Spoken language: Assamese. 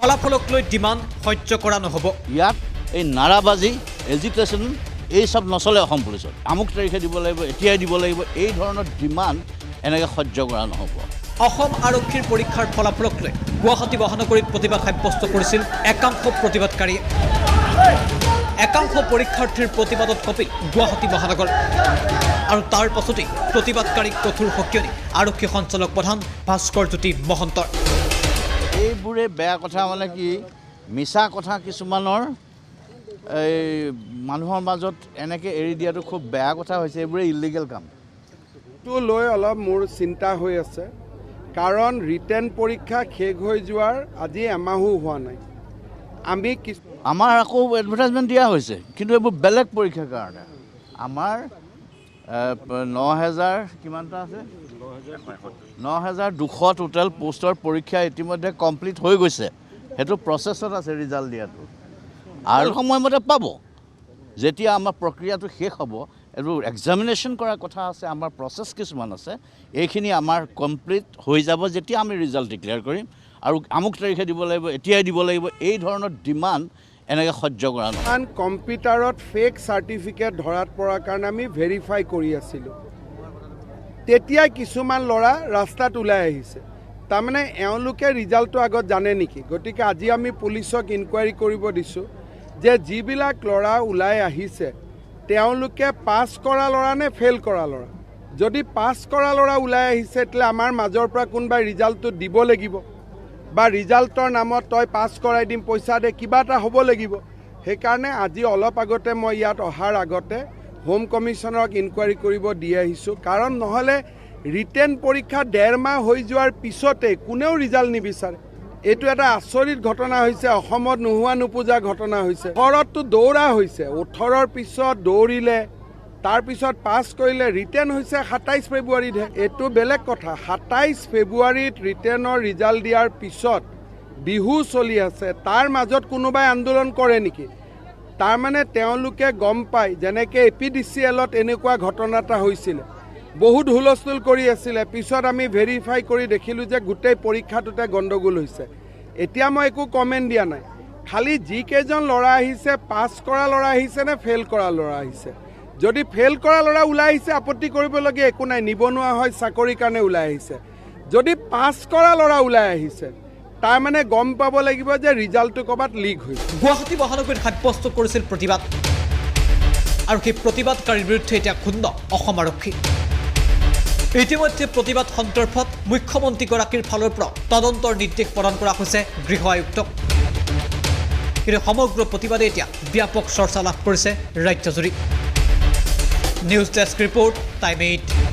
ফলাফলক লৈ ডিমাণ্ড সহ্য কৰা নহ'ব। ইয়াত এই নাৰাবাজি, এজিটেশ্যন, এই চব নচলে অসম পুলিচত। আমুক তাৰিখে দিব লাগিব, এতিয়াই দিব লাগিব, এই ধৰণৰ ডিমাণ্ড এনেকৈ সহ্য কৰা নহ'ব। অসম আৰক্ষীৰ পৰীক্ষাৰ ফলাফলক লৈ গুৱাহাটী মহানগৰীত প্ৰতিবাদ সাব্যস্ত কৰিছিল একাংশ প্ৰতিবাদকাৰীয়ে। একাংশ পৰীক্ষাৰ্থীৰ প্ৰতিবাদত কঁপিল গুৱাহাটী মহানগৰ আৰু তাৰ পাছতেই প্ৰতিবাদকাৰীক কঠোৰ সকিয়নি আৰক্ষী সঞ্চালক প্ৰধান ভাস্কৰ জ্যোতি মহন্তৰ। এইবোৰে বেয়া কথা, মানে কি, মিছা কথা কিছুমানৰ এই মানুহৰ মাজত এনেকৈ এৰি দিয়াটো খুব বেয়া কথা হৈছে। এইবোৰে ইলিগেল কাম। টো লৈ অলপ মোৰ চিন্তা হৈ আছে, কাৰণ ৰিটেন পৰীক্ষা শেষ হৈ যোৱাৰ আজি এমাহো হোৱা নাই। আমি আমাৰ আকৌ এডভাৰটাইজমেণ্ট দিয়া হৈছে, কিন্তু এইবোৰ বেলেগ পৰীক্ষাৰ কাৰণে। আমাৰ 9000 কিমানটা আছে, 9200 টোটেল পষ্টৰ পৰীক্ষা ইতিমধ্যে কমপ্লিট হৈ গৈছে। সেইটো প্ৰচেছত আছে ৰিজাল্ট দিয়াটো, আৰু সময়মতে পাব। যেতিয়া আমাৰ প্ৰক্ৰিয়াটো শেষ হ'ব, এইটো এক্সামিনেশ্যন কৰাৰ কথা আছে, আমাৰ প্ৰচেছ কিছুমান আছে, এইখিনি আমাৰ কমপ্লিট হৈ যাব যেতিয়া আমি ৰিজাল্ট ডিক্লেয়াৰ কৰিম। আৰু আমুক তাৰিখে দিব লাগিব, এতিয়াই দিব লাগিব, এই ধৰণৰ ডিমাণ্ড এনেকৈ সহ্য কৰা নহয়। কিছুমান কম্পিউটাৰত ফেক চাৰ্টিফিকেট ধৰাত পৰাৰ কাৰণে আমি ভেৰিফাই কৰি আছিলোঁ, তেতিয়া কিছুমান ল'ৰা ৰাস্তাত ওলাই আহিছে। তাৰমানে এওঁলোকে ৰিজাল্টটো আগত জানে নেকি? গতিকে আজি আমি পুলিচক ইনকুৱাৰী কৰিব দিছোঁ যে যিবিলাক ল'ৰা ওলাই আহিছে, তেওঁলোকে পাছ কৰা ল'ৰা নে ফেইল কৰা ল'ৰা। যদি পাছ কৰা ল'ৰা ওলাই আহিছে, তেতিয়াহ'লে আমাৰ মাজৰ পৰা কোনোবাই ৰিজাল্টটো দিব লাগিব, বা ৰিজাল্টৰ নামত তই পাছ কৰাই দিম, পইচা দে, কিবা এটা হ'ব লাগিব। সেইকাৰণে আজি অলপ আগতে মই ইয়াত অহাৰ আগতে হোম কমিশ্যনাৰক ইনকুৱাৰী কৰিব দি আহিছোঁ। কাৰণ নহ'লে ৰিটেন পৰীক্ষা ডেৰ মাহ হৈ যোৱাৰ পিছতে কোনেও ৰিজাল্ট নিবিচাৰে। এইটো এটা আচৰিত ঘটনা হৈছে, অসমত নোহোৱা নোপোজা ঘটনা হৈছে। 18ততো দৌৰা হৈছে, 18ৰ পিছত দৌৰিলে, তাৰপিছত পাছ কৰিলে, ৰিটেন হৈছে 27 ফেব্ৰুৱাৰীতহে। এইটো বেলেগ কথা, 27 ফেব্ৰুৱাৰীত ৰিটেনৰ ৰিজাল্ট দিয়াৰ পিছত বিহু চলি আছে, তাৰ মাজত কোনোবাই আন্দোলন কৰে নেকি? তাৰমানে তেওঁলোকে গম পায়, যেনেকৈ এপিডিচিএলত এনেকুৱা ঘটনা এটা হৈছিলে, বহুত হুলস্থুল কৰি আছিলে, পিছত আমি ভেৰিফাই কৰি দেখিলোঁ যে গোটেই পৰীক্ষাটোতে গণ্ডগোল হৈছে। এতিয়া মই একো কমেণ্ট দিয়া নাই, খালি যিকেইজন ল'ৰা আহিছে, পাছ কৰা ল'ৰা আহিছে নে ফেইল কৰা ল'ৰা আহিছে। যদি ফেইল কৰা ল'ৰা ওলাই আহিছে, আপত্তি কৰিবলগীয়া একো নাই, নিবনুৱা হয়, চাকৰিৰ কাৰণে ওলাই আহিছে। যদি পাছ কৰা ল'ৰা ওলাই আহিছে, তাৰমানে গম পাব লাগিব যে ৰিজাল্টটো ক'ৰবাত লিক হৈছে। গুৱাহাটী মহানগৰীত সাব্যস্ত কৰিছিল প্ৰতিবাদ আৰু সেই প্ৰতিবাদকাৰীৰ বিৰুদ্ধে এতিয়া ক্ষুণ্ণ অসম আৰক্ষী। ইতিমধ্যে প্ৰতিবাদ সন্দৰ্ভত মুখ্যমন্ত্ৰীগৰাকীৰ ফালৰ পৰা তদন্তৰ নিৰ্দেশ প্ৰদান কৰা হৈছে গৃহ আয়ুক্তক। কিন্তু সমগ্ৰ প্ৰতিবাদে এতিয়া ব্যাপক চৰ্চা লাভ কৰিছে ৰাজ্যজুৰি। News desk report, time 8।